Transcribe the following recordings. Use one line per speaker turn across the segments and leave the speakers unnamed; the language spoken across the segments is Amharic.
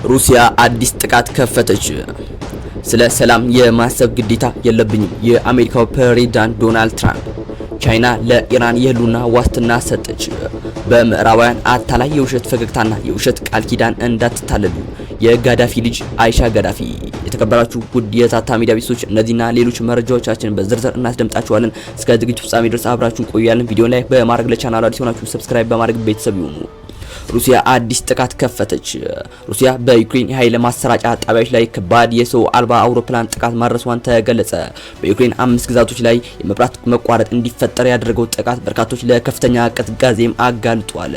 ሩሲያ አዲስ ጥቃት ከፈተች። ስለ ሰላም የማሰብ ግዴታ የለብኝም የአሜሪካው ፕሬዝዳንት ዶናልድ ትራምፕ። ቻይና ለኢራን የህልውና ዋስትና ሰጠች። በምዕራባውያን አታላይ የውሸት ፈገግታና የውሸት ቃል ኪዳን እንዳትታለሉ የጋዳፊ ልጅ አይሻ ጋዳፊ። የተከበራችሁ ውድ የታታ ሚዲያ ቤተሰቦች፣ እነዚህና ሌሎች መረጃዎቻችንን በዝርዝር እናስደምጣችኋለን። እስከ ዝግጅቱ ፍጻሜ ድረስ አብራችሁን ቆዩ። ቪዲዮ like በማድረግ፣ ለቻናሉ አዲስ ሆናችሁ subscribe በማድረግ ቤተሰብ ይሁኑ። ሩሲያ አዲስ ጥቃት ከፈተች። ሩሲያ በዩክሬን የኃይል ማሰራጫ ጣቢያዎች ላይ ከባድ የሰው አልባ አውሮፕላን ጥቃት ማድረሷን ተገለጸ። በዩክሬን አምስት ግዛቶች ላይ የመብራት መቋረጥ እንዲፈጠር ያደረገው ጥቃት በርካቶች ለከፍተኛ ቅዝቃዜም አጋልጧል።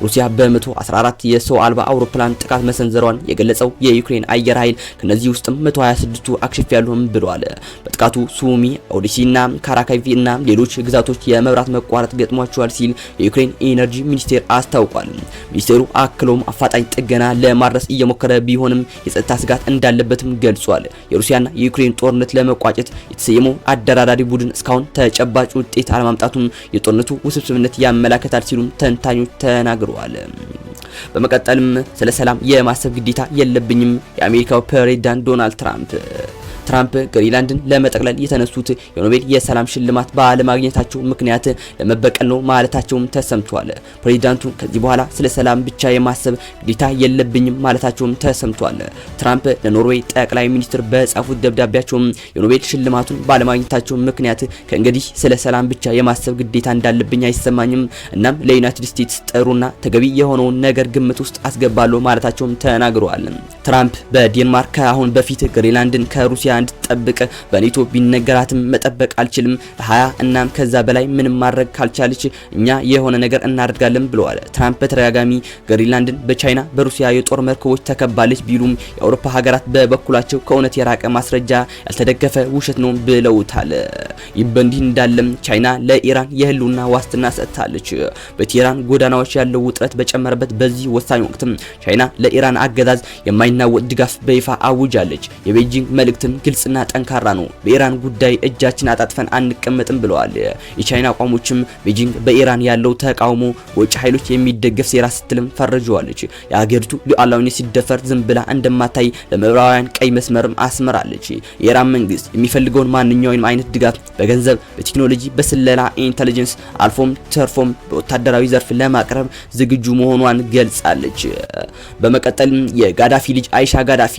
ሩሲያ በ114 የሰው አልባ አውሮፕላን ጥቃት መሰንዘሯን የገለጸው የዩክሬን አየር ኃይል ከነዚህ ውስጥም 126ቱ አክሽፌያለሁም ብሏል። በጥቃቱ ሱሚ፣ ኦዲሲና ካራካይቪ እና ሌሎች ግዛቶች የመብራት መቋረጥ ገጥሟቸዋል ሲል የዩክሬን ኢነርጂ ሚኒስቴር አስታውቋል። ሚኒስቴሩ አክሎም አፋጣኝ ጥገና ለማድረስ እየሞከረ ቢሆንም የጸጥታ ስጋት እንዳለበትም ገልጿል። የሩሲያና የዩክሬን ጦርነት ለመቋጨት የተሰየመው አደራዳሪ ቡድን እስካሁን ተጨባጭ ውጤት አለማምጣቱም የጦርነቱ ውስብስብነት ያመላከታል ሲሉም ተንታኞች ተናግረዋል። በመቀጠልም ስለ ሰላም የማሰብ ግዴታ የለብኝም የአሜሪካው ፕሬዝዳንት ዶናልድ ትራምፕ። ትራምፕ ግሪንላንድን ለመጠቅለል የተነሱት የኖቤል የሰላም ሽልማት ባለማግኘታቸው ምክንያት ለመበቀል ነው ማለታቸውም ተሰምቷል። ፕሬዚዳንቱ ከዚህ በኋላ ስለ ሰላም ብቻ የማሰብ ግዴታ የለብኝም ማለታቸውም ተሰምቷል። ትራምፕ ለኖርዌይ ጠቅላይ ሚኒስትር በጻፉት ደብዳቤያቸውም የኖቤል ሽልማቱን ባለማግኘታቸው ምክንያት ከእንግዲህ ስለ ሰላም ብቻ የማሰብ ግዴታ እንዳለብኝ አይሰማኝም፣ እናም ለዩናይትድ ስቴትስ ጥሩና ተገቢ የሆነውን ነገር ግምት ውስጥ አስገባለሁ ማለታቸውም ተናግረዋል። ትራምፕ በዴንማርክ ከአሁን በፊት ግሪንላንድን ከሩሲያ እንድትጠብቅ በኔቶ ቢነገራትም መጠበቅ አልችልም፣ ለ20 እናም ከዛ በላይ ምንም ማድረግ ካልቻለች እኛ የሆነ ነገር እናደርጋለን ብለዋል። ትራምፕ በተደጋጋሚ ግሪንላንድን በቻይና፣ በሩሲያ የጦር መርከቦች ተከባለች ቢሉም የአውሮፓ ሀገራት በበኩላቸው ከእውነት የራቀ፣ ማስረጃ ያልተደገፈ ውሸት ነው ብለውታል። ይህ በእንዲህ እንዳለም ቻይና ለኢራን የህልውና ዋስትና ሰጥታለች። በቴህራን ጎዳናዎች ያለው ውጥረት በጨመረበት በዚህ ወሳኝ ወቅትም ቻይና ለኢራን አገዛዝ የማይናወጥ ድጋፍ በይፋ አውጃለች። የቤጂንግ መልእክትም ግልጽና ጠንካራ ነው። በኢራን ጉዳይ እጃችን አጣጥፈን አንቀመጥም ብለዋል። የቻይና አቋሞችም ቤጂንግ በኢራን ያለው ተቃውሞ በውጭ ኃይሎች የሚደገፍ ሴራ ስትልም ፈርጀዋለች። የሀገሪቱ ሉዓላዊነት ሲደፈር ዝም ብላ እንደማታይ ለምዕራባውያን ቀይ መስመርም አስመራለች። የኢራን መንግስት የሚፈልገውን ማንኛውንም አይነት ድጋፍ በገንዘብ፣ በቴክኖሎጂ፣ በስለላ intelligence አልፎም ተርፎም በወታደራዊ ዘርፍ ለማቅረብ ዝግጁ መሆኗን ገልጻለች። በመቀጠልም የጋዳፊ ልጅ አይሻ ጋዳፊ፣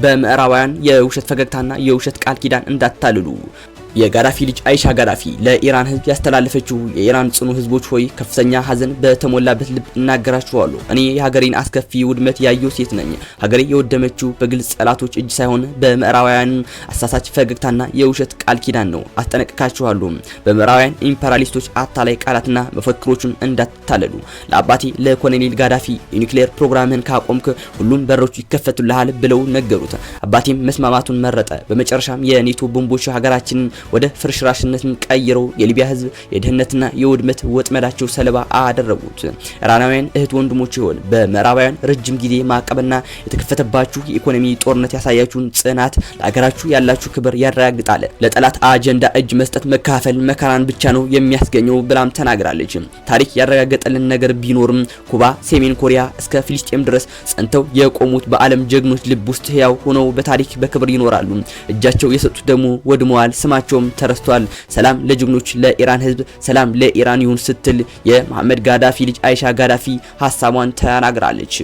በምዕራባውያን የውሸት ፈገግታና የውሸት ቃል ኪዳን እንዳታልሉ። የጋዳፊ ልጅ አይሻ ጋዳፊ ለኢራን ህዝብ ያስተላለፈችው የኢራን ጽኑ ህዝቦች ሆይ፣ ከፍተኛ ሀዘን በተሞላበት ልብ እናገራችኋለሁ። እኔ የሀገሬን አስከፊ ውድመት ያየሁ ሴት ነኝ። ሀገሬ የወደመችው በግልጽ ጠላቶች እጅ ሳይሆን በምዕራባውያን አሳሳች ፈገግታና የውሸት ቃል ኪዳን ነው። አስጠነቅቃችኋለሁ። በምዕራባውያን ኢምፐሪያሊስቶች አታላይ ቃላትና መፈክሮችን እንዳትታለሉ። ለአባቴ ለኮሎኔል ጋዳፊ የኒውክሌር ፕሮግራምህን ካቆምክ ሁሉም በሮች ይከፈቱልሃል ብለው ነገሩት። አባቴም መስማማቱን መረጠ። በመጨረሻም የኔቶ ቦምቦች ሀገራችንን ወደ ፍርስራሽነት ቀይረው የሊቢያ ህዝብ የድህነትና የውድመት ወጥመዳቸው ሰለባ አደረጉት። ኢራናውያን እህት ወንድሞች ይሆን፣ በምዕራባውያን ረጅም ጊዜ ማዕቀብና የተከፈተባችሁ የኢኮኖሚ ጦርነት ያሳያችሁን ጽናት ለሀገራችሁ ያላችሁ ክብር ያረጋግጣል። ለጠላት አጀንዳ እጅ መስጠት መካፈል መከራን ብቻ ነው የሚያስገኘው ብላም ተናግራለች። ታሪክ ያረጋገጠልን ነገር ቢኖርም ኩባ፣ ሰሜን ኮሪያ እስከ ፊሊስጤም ድረስ ጸንተው የቆሙት በዓለም ጀግኖች ልብ ውስጥ ህያው ሆነው በታሪክ በክብር ይኖራሉ። እጃቸው የሰጡት ደግሞ ወድመዋል፣ ስማቸው ተረስቷል። ሰላም ለጀግኖች፣ ለኢራን ህዝብ፣ ሰላም ለኢራን ይሁን ስትል የመሐመድ ጋዳፊ ልጅ አይሻ ጋዳፊ ሀሳቧን ተናግራለች።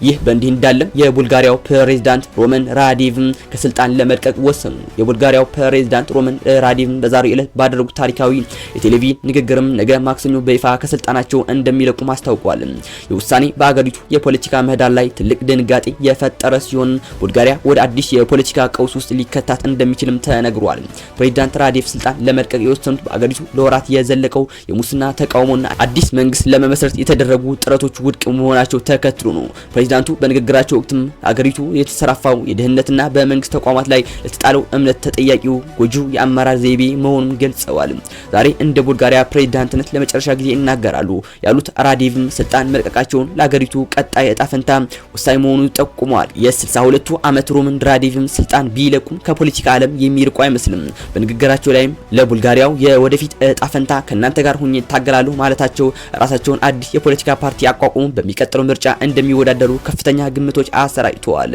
ይህ በእንዲህ እንዳለም የቡልጋሪያው ፕሬዝዳንት ሮመን ራዴቭ ከስልጣን ለመልቀቅ ወሰኑ። የቡልጋሪያው ፕሬዝዳንት ሮመን ራዴቭ በዛሬው ዕለት ባደረጉት ታሪካዊ የቴሌቪዥን ንግግርም ነገ ማክሰኞ በይፋ ከስልጣናቸው እንደሚለቁ አስታውቀዋል። የውሳኔ በአገሪቱ የፖለቲካ ምህዳር ላይ ትልቅ ድንጋጤ የፈጠረ ሲሆን ቡልጋሪያ ወደ አዲስ የፖለቲካ ቀውስ ውስጥ ሊከታት እንደሚችልም ተነግሯል። ፕሬዝዳንት ራዴቭ ስልጣን ለመልቀቅ የወሰኑት በአገሪቱ ለወራት የዘለቀው የሙስና ተቃውሞና አዲስ መንግስት ለመመስረት የተደረጉ ጥረቶች ውድቅ መሆናቸው ተከትሎ ነው። ፕሬዝዳንቱ በንግግራቸው ወቅትም አገሪቱ የተሰራፋው የድህነትና በመንግስት ተቋማት ላይ ለተጣለው እምነት ተጠያቂው ጎጂው የአመራር ዘይቤ መሆኑን ገልጸዋል። ዛሬ እንደ ቡልጋሪያ ፕሬዝዳንትነት ለመጨረሻ ጊዜ ይናገራሉ ያሉት ራዴቭም ስልጣን መልቀቃቸውን ለአገሪቱ ቀጣይ እጣ ፈንታ ወሳኝ መሆኑን ጠቁመዋል። የ62ቱ ዓመት ሮመን ራዴቭም ስልጣን ቢለቁም ከፖለቲካ ዓለም የሚርቁ አይመስልም። በንግግራቸው ላይም ለቡልጋሪያው የወደፊት እጣ ፈንታ ከእናንተ ጋር ሁኜ እታገላለሁ ማለታቸው ራሳቸውን አዲስ የፖለቲካ ፓርቲ አቋቁሞ በሚቀጥለው ምርጫ እንደሚወዳደሩ ከፍተኛ ግምቶች አሰራጭተዋል።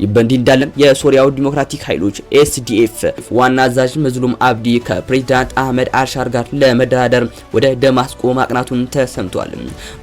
ይህ በእንዲህ እንዳለም የሶሪያው ዲሞክራቲክ ኃይሎች SDF ዋና አዛዥ መዝሉም አብዲ ከፕሬዝዳንት አህመድ አልሻር ጋር ለመደራደር ወደ ደማስቆ ማቅናቱን ተሰምቷል።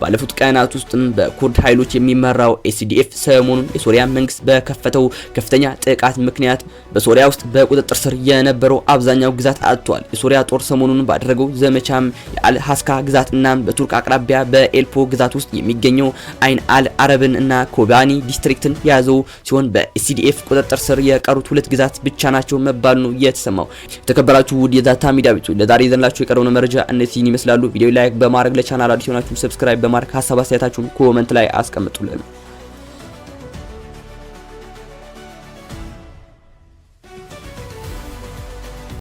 ባለፉት ቀናት ውስጥም በኩርድ ኃይሎች የሚመራው SDF ሰሞኑን የሶሪያ መንግስት በከፈተው ከፍተኛ ጥቃት ምክንያት በሶሪያ ውስጥ በቁጥጥር ስር የነበረው አብዛኛው ግዛት አጥቷል። የሶሪያ ጦር ሰሞኑን ባደረገው ዘመቻም የአልሃስካ ግዛትና በቱርክ አቅራቢያ በኤልፖ ግዛት ውስጥ የሚገኘው አይን አል አረብን እና ኮባኒ district ን የያዘው ሲሆን በ SDF ቁጥጥር ስር የቀሩት ሁለት ግዛት ብቻ ናቸው መባሉ ነው የተሰማው። የተከበራችሁ ውድ የዛታ ሚዲያ ቤተሰቦች፣ ለዛሬ ይዘንላችሁ የቀረበው መረጃ እነዚህን ይመስላሉ። ቪዲዮ like በማድረግ፣ ለቻናል አዲስ የሆናችሁ subscribe በማድረግ፣ ሀሳብ አስተያየታችሁን comment ላይ አስቀምጡልን።